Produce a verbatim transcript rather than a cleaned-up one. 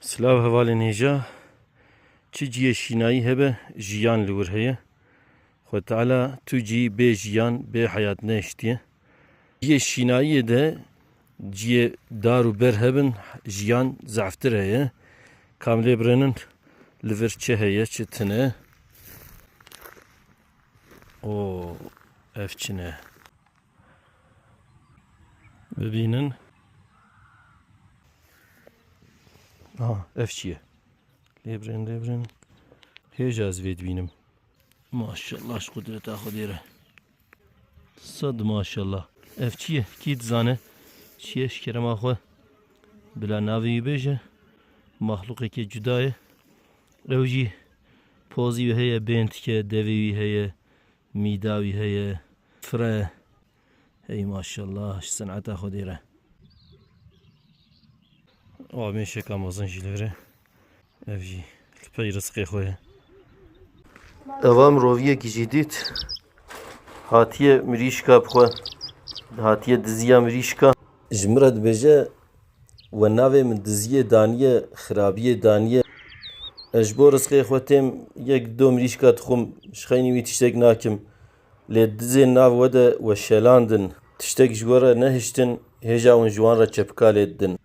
Silav hevalên hêja. Çi ciyê şînayî hebe, jiyan li wir heye. Xwe Teala tu cî bê jiyan, bê heyat nehiştiye. Ciyê şînayiyê de ciyê dar û ber hebin, jiyan zehftir heye. Kam lê birênin li vir çi heye, çi tune. O, ev çi ne? Bibînin. Aha, ev çi ye? Lêbirên, lêbirên. Hêja ez vê dibînim. Maşallah, ji qudreta Xwedê re. Sed maşallah. Ev çi ye? Kî dizane? Çi ye, ji kerema xwe? Bila navê wî bêje. Maxluqekê cuda ye. Ew jî pozî wî heye, bên dike, devê wî heye, mîda wî heye, fire. Hey maşallah, ji seneta Xwedê re. Wa mêşeka mezin jî li vir e. Ev jî li pey rizqê xwe ye. Eva miroviyekî jî dît. Hatiye mirîşka bi xwe. Hatiye diziya mirîşka. Ji min re dibêje, we navê min diziyê daniye, xirabiyê daniye. Ez ji bo rizqê xwe têm yek do mirîşka dixwim, ji xeynî wî tiştek nakim. Lê dizên nav we de we şelandin. Tiştek ji we re nehiştin, hêja hûn ji wan re çepika lê didin.